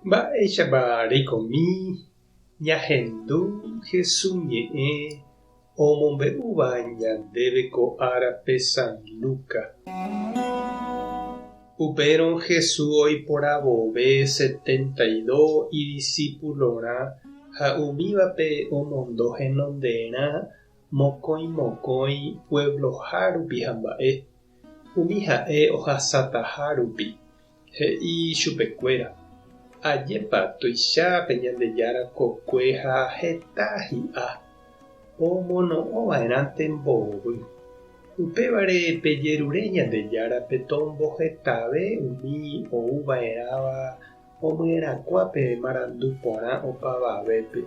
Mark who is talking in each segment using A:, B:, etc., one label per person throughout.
A: Mba'éichapa reikomi ñahendu Jesús ñe'ẽ omombe'úva ñandéve ko árape San Lucas? Upérõ Jesús oiporavove 72 idisípulorã ha umívape omondo henonderã mokõi mokõi puebloha rupi hamba'e, umi ha'e ohasataha rupi. He'i ichupekuéra, Ajépa tuicha pe Ñandejára kokue ha heta hi'a, omono'õva'erãnte mbovy. Upévare pejerure Ñandejárape tombohetave umi ouva'erãva omyerakuã pe marandu porã opavavépe.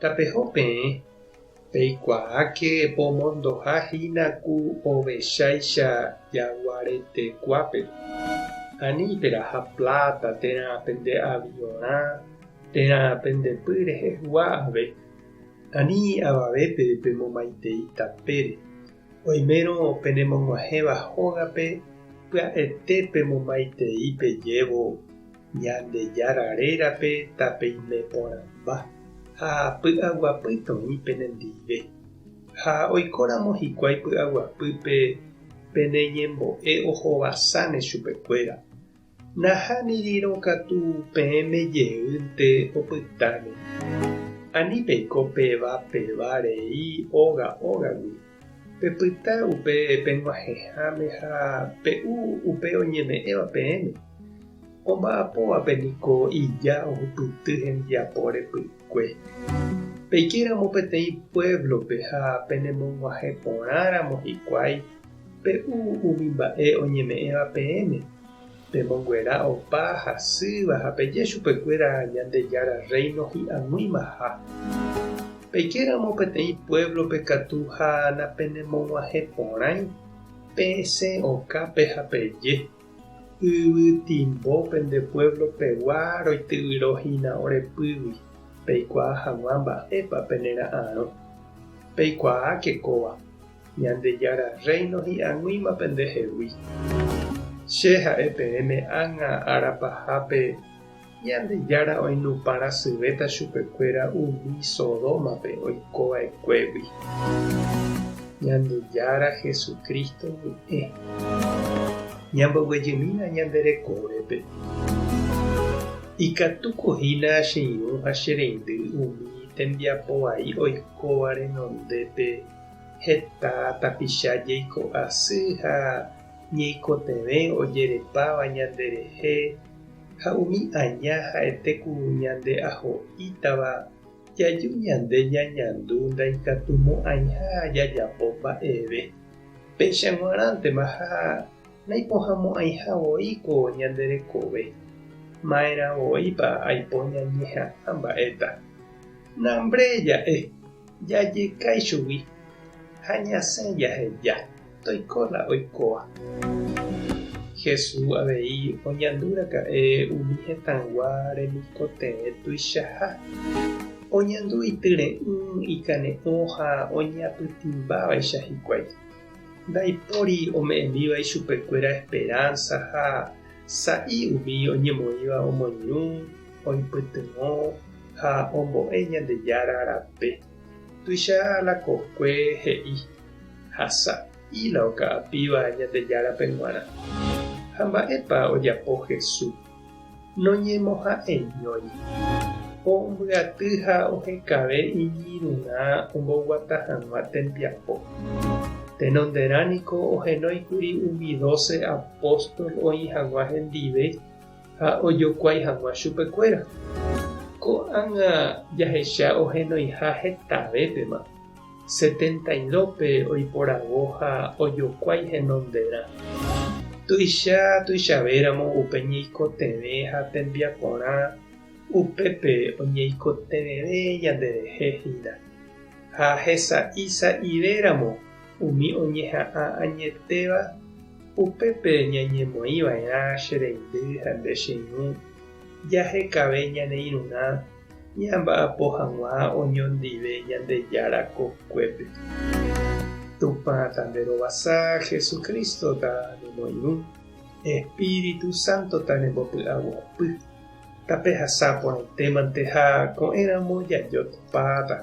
A: Tapeho peẽ, Peikuaáke pomondoha hína ku ovecháicha jaguaretekuápe. Ani peraha pláta térã pende aviorã térã pende py rehegua ave. Ani avavépe pemomaitei tapére. Oimérõ penemog̃uahẽva hógape pya'ete pemomaitei pejévo Ñandejára rérape tapeime porãmba ha py'aguapy toĩ penendive. Ha oikóramo hikuái py'aguapýpe pene ñembo'e ohovasáne chupekuéra. Nahánirirõ katu peẽme jeýnte opytáne. Ani peiko peva peva rei óga ógagui. Pepyta upe peg̃uahẽháme ha pe'u upe oñeme'ẽva peẽme. Omba'apóvape niko ija ohupyty hembiapo repykue. Peikéramo peteĩ puévlope ha penemog̃uahẽ porãramo hikuái, pe'u umi mba'e oñeme'ẽva peẽme, pemonguera opa hasýva ha peje chupekuéra Ñandejára Rréino hi'ag̃uimaha. Peikéramo peteĩ puévlope katu ha napenemog̃uahẽporãi, pesẽ okápe ha peje, Yvytimbo pende puévlo pegua roityvyro hína ore pýgui, peikuaa hag̃ua mba'épa penera'arõ. Peikuaáke kóva, Ñandejára Rréino hi'ag̃uíma pendehegui. Che ha'e peẽme ág̃a ára pahápe Ñandejára oinupã rasyvéta chupekuéra umi Sodómape oiko va'ekuégui. Ñandejára Jesucristo ñe'ẽ. Ñamboguejymína ñande rekovépe. Ikatúko hína che irũ ha che reindy umi tembiapo vai oikóva renondépe heta tapicha jeiko asy ha ñeikotevẽ ojerepáva ñanderehe ha umi aña ha'ete ku ñande aho'ítava jaju ñande ñañandu ndaikatumo'ãiha jajapo mba'eve. Péicha g̃uarãntema ha naipohãmo'ãiha voi ko ñande rekove. Ma'erã voípa aipo ñañeha'ã mba'éta. Nambre ja'e, jajeka ichugui ha ñasẽ jaheja. Toiko la oikóva. Jesús avei oñandu raka'e umi hetãygua remikotevẽ tuichaha. Oñandu ityre'ỹ, ikane'õ ha oñeapytĩmbávaicha hikuái. Ndaipóri ome'ẽmíva ichupekuéra esperánsa ha sa'i umi oñemoĩva omoirũ, oipytyvõ ha ombo'e Ñandejára rape. Tuicha la kokue he'i. Ha sa'i la oka'apíva Ñandejárape g̃uarã. Ha mba'épa ojapo Jesús? Noñemoha'eñói. Ombyaty ha ohekave iñirũrã omboguata hag̃ua tembiapo. Tenonderã niko ohenóikuri umi dóse apóstol oĩ hag̃ua hendive ha ojokuái hag̃ua chupekuéra. Ko'ág̃a jahecha ohenoiha hetavépema. 72-pe oiporavo ha ojokuái henonderã. Tuicha tuichavéramo upe ñeikotevẽ ha tembiaporã, upépe oñeikotevẽve ñanderehe hína. Ha hesa'i sa'ivéramo umi oñeha'ã añetéva, upépe ñañemoĩva'erã che reindy ha nde che irũ, jahekave ñane irũrã ñamba'apo hag̃ua oñondive Ñandejára kokuépe. Tupã ta nde rovasa, Jesucristo ta ne moirũ. Espíritu Santo tanembopy'aguapy. Tapehasa porãitémante ha ko'ẽramo jajotopáta.